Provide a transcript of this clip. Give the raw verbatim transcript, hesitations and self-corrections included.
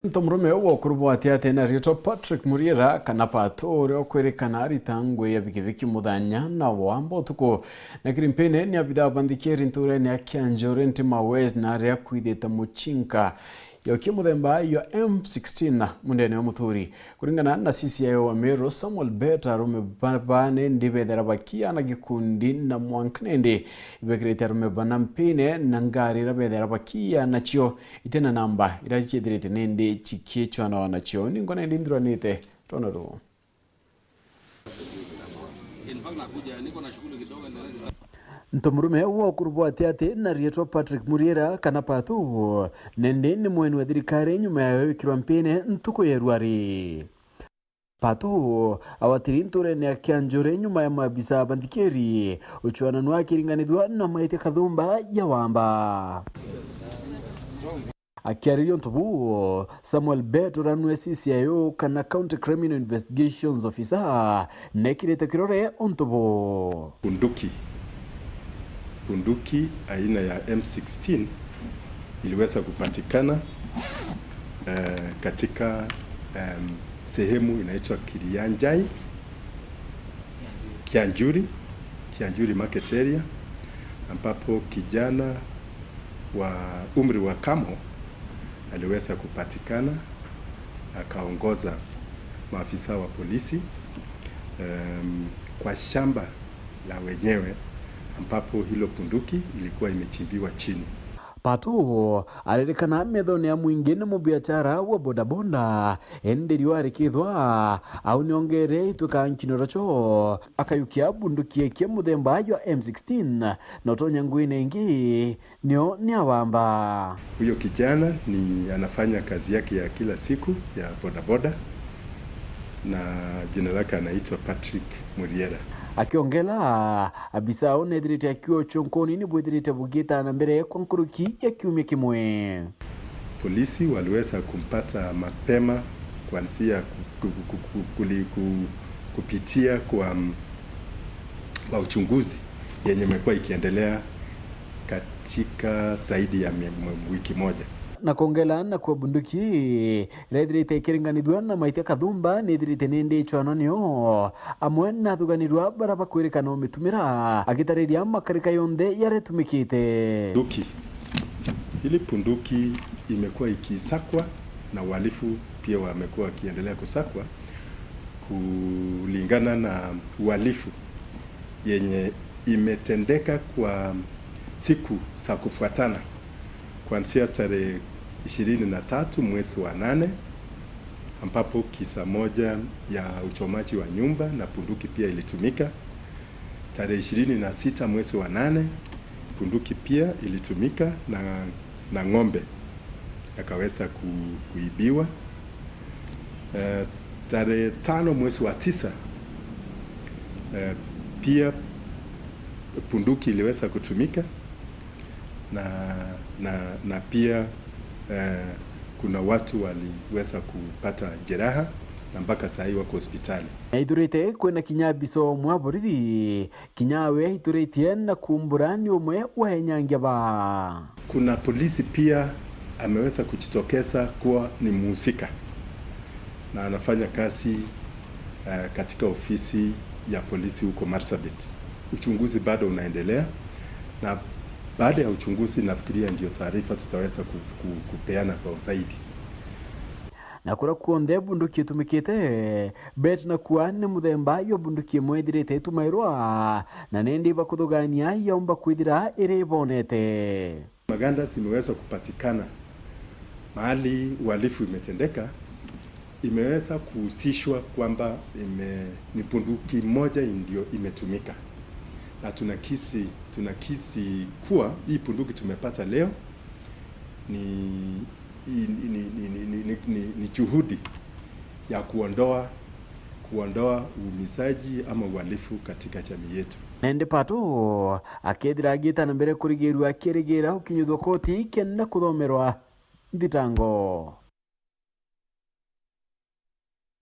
Nto murume wa ukuru bwa ati ati na riitwa Patrick Muriera kana Pato, uria ukwirikana arita ngui ya bikibiki muthenya na wamba utuku. Na kiri mpine ni abithaa ba nthikiri nturene ya Kianjuri Ntima West na aria akwithite mucinka yokia muthemba yo M sixteen mundene wa muturi. Kuringana na C C I O wa Meru, Samuel Bet, arume baba nindi bethera bakia na gikundi na mwanka nindi ibekirite arume bana mpine na ngari iria bethera bakia nacio itina namba iria ciithirite nindi cikicwanwa nacio. Ningo nindi nthuranite rona ru. Nto murume wa ukuru bwa ati ati na riitwa Patrick Muriera kana Pato, nindi ni mweni wa thirikari nyuma ya wikirwa mpine ntuku ya rwari. Pato awatiri nturene ya Kianjuri nyuma ya maabisa ba nthikiri ucwananua akiringanithua na maitia kathumba ya wamba. Akiariria untu buu, Samuel Bet uria nwe C C I O kana County Criminal Investigations Officer nekirite kirore untu buu. Bunduki, bunduki aina ya M sixteen iliweza kupatikana, eh, katika, em, sehemu inaitwa Kirianjai, Kianjuri, Kianjuri Market Area, ambapo kijana wa umri wa kamo aliweza kupatikana, akaongoza maafisa wa polisi, em, kwa shamba la wenyewe ambapo hilo bunduki ilikuwa imechimbiwa chini. Pato aririkana methone ya mwingi ni mubiachara wa bodaboda, indi riua rikithwa, au niongere itwika nkinoro cho, akayukia bunduki ekie muthemba jwa M sixteen, na utonya nguine ingi, nio ni awamba. Huyo kijana ni anafanya kazi yake ya kila siku ya bodaboda, na jina lake anaitwa Patrick Muriera. Akiongela, abisa au nethirite akiwa uchonkoni ni bwithirite bugita na mbere kwa nkuruki ya kiumia kimwe. Polisi waliweza kumpata mapema kuanzia ku-, ku-, ku-, ku-, kuli-, ku-, kupitia kwa, mm, kwa uchunguzi yenye imekuwa ikiendelea katika zaidi ya mia-, mwe-, wiki moja. Na kongela na kwa bunduki, iraithirite ikiringanithua na maitia kathumba, nithirite nindi icwanwa nio amwe na athuganirua bara bakwirikana umitumira, agitariria makarika yonthe yaria itumikite. Bunduki. Hili bunduki imekuwa ikisakwa na uhalifu pia wamekuwa wakiendelea kusakwa kulingana na uhalifu yenye imetendeka kwa siku za kufuatana kuanzia tarehe ishirini na tatu mwezi wa nane, ambapo kisa moja ya uchomaji wa nyumba na bunduki pia ilitumika. Tarehe ishirini na sita mwezi wa nane, bunduki pia ilitumika na, na ng'ombe yakaweza ku-, kuibiwa. Eh, tarehe tano mwezi wa tisa, eh, pia bunduki iliweza kutumika na, na, na pia, eh, kuna watu waliweza kupata jeraha na mpaka saa hii wako hospitali. Naithurite kwina kinya abisa umwe wa borithi, kinya we aithuritie na kumbura ni umwe wa enyangia ba. Kuna polisi pia ameweza kujitokeza kuwa ni mhusika na anafanya kazi, eh, katika ofisi ya polisi huko Marsabit. Uchunguzi bado unaendelea, na baada ya uchunguzi nafikiria ndio taarifa tutaweza ku-, ku-, kupeana kwa usaidi. Na kuria kuonthe bunduki itumikite, Bet na kua ni muthemba jwa bunduki imwe ithirite itumairwa, na nindi bakuthugania yaumba kwithira iri ibonete. Maganda zimeweza kupatikana mahali uhalifu imetendeka, imeweza kuhusishwa kwamba ime-, ni bunduki moja ndio imetumika, na tunakisi, tunakisi kuwa hii bunduki tumepata leo ni, ni, ni juhudi ya kuondoa, kuondoa uumizaji ama uhalifu katika jamii yetu. Na indi Pato akethira agita na mbere kurigirua akirigira ukinyithua koti kenda kuthomerwa nthitango.